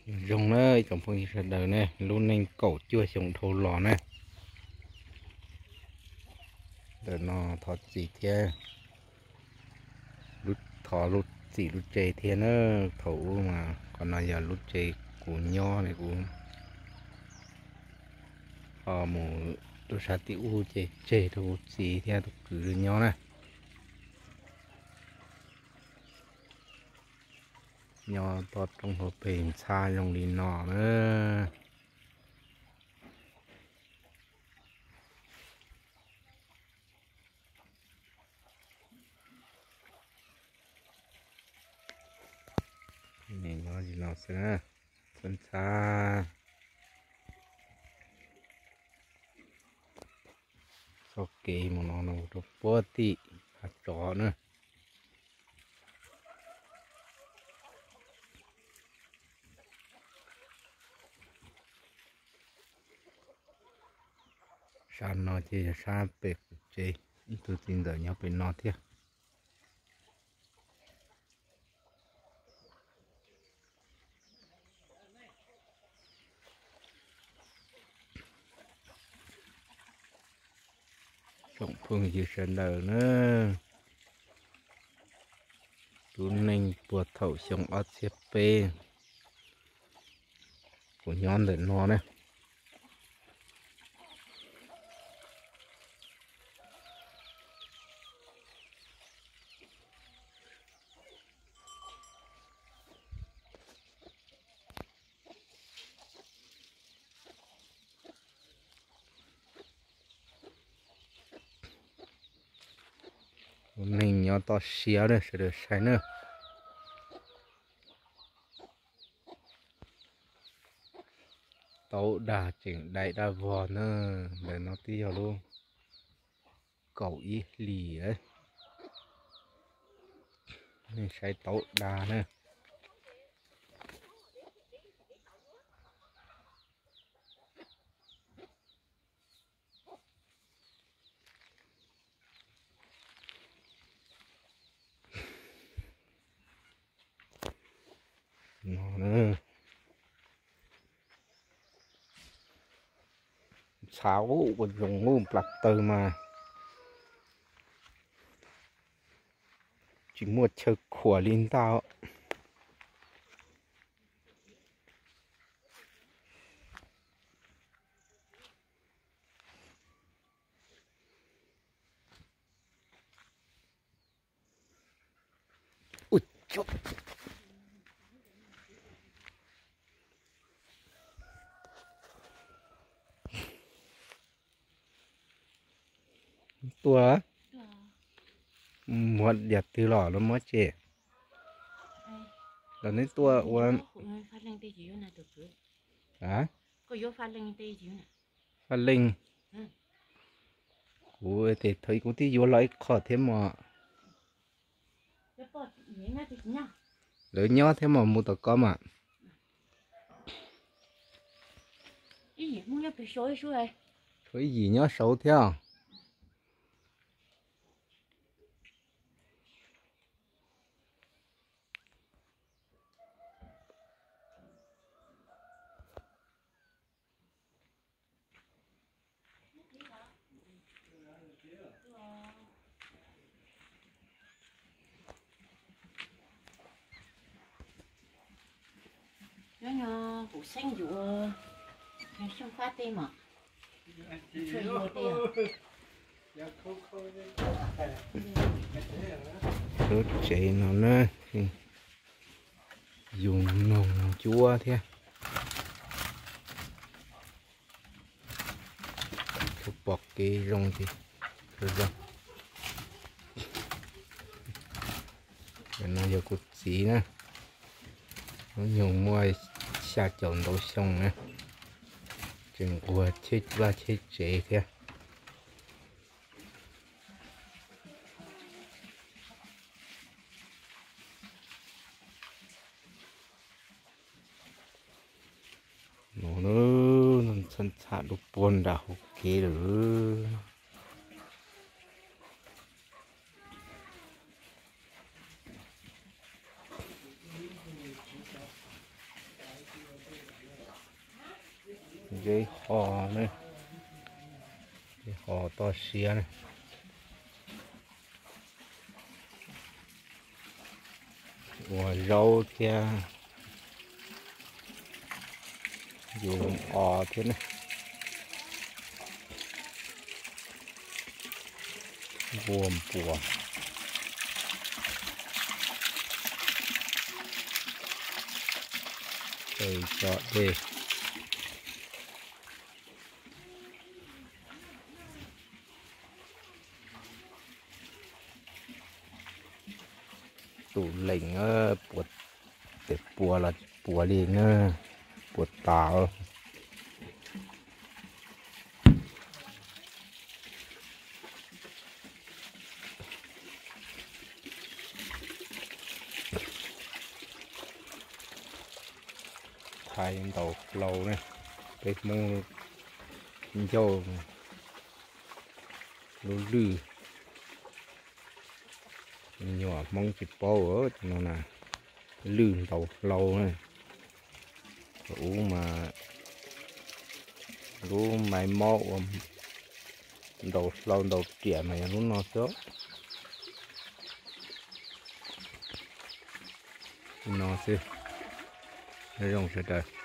Zoo na ib tsoom phooj ywg sawv daws ne, lub neej kaum cuaj xyoo dhau los na. Ntawm no thov txim thiab, thov lub txim lub tsev thiab na. Thaum ub mas qhov no yog lub tsev kuv nyob ne, kuv ho mus rau sab tim ub ces tseg rau kuv txiv thiab tus kwv nyob na. Nyob toj roob hauv pes ntxhab zoo li no na. Nyob li no xwb na, ntxhab ntxhab. Txoj kev mus no no rau puag tim hav tsov na. Sab no ces yog sab pem kuv tsev, ib tug txiv ntxawm nyob pem no thiab. Tsoom phooj ywg sawv daws na, lub neej puag thaum xyoo ob txhiab peb, kuv nyob ntawm no na. Lub neej nyob toj siab na sawv daws saib na. Taub dag tseem dai dab vog na. Ntawm no twb yog lub kaum ib hlis lawm. Nej saib taub dag na. No, ntxhab ua zoo ub plas tawg mas tsis muaj chaw khuam li ntag. Tua muab diav twg los los muab tseg. Los neb tua ua faj leej. Kuv tes thaum kuv twb yuav los ib qho thiab mas. Lawv nyob thiab mas mus tom ko mas. Tshuav ib yim nyob saud thiab. Nyob nyob kuv xeeb yus, nyob xyoo fab tej mas. Lub tsev no na, yus noog ncuab thiab. Tsuas pom kev zoo ces zoo. No yog kuv txiv na, hnub nyoog muaj xya caum ntau xyoo na, tseem nquag cheb vaj cheb tsev thiab. No, ntxhab ntxhab dub puag nram hauv kev lawm. Zeb ho ne, zeb ho toj siab ne. Ua zaub thiab, yuav os thiab ne. Npua npua, tso dej. Tus lees puas, tes puas los tsis puas li na, puas tas. Thaiv ntaus hlau ne, peb Hmoob ncauj lub lwj, me nyuam Hmoob tsis paub no na, lwj ntaus hlau ne. Ub mas lub maiv mob uas ntaus hlau ntaus riam mas yog lub no xwb. Li no xwb. Nyob zoo sawv daws.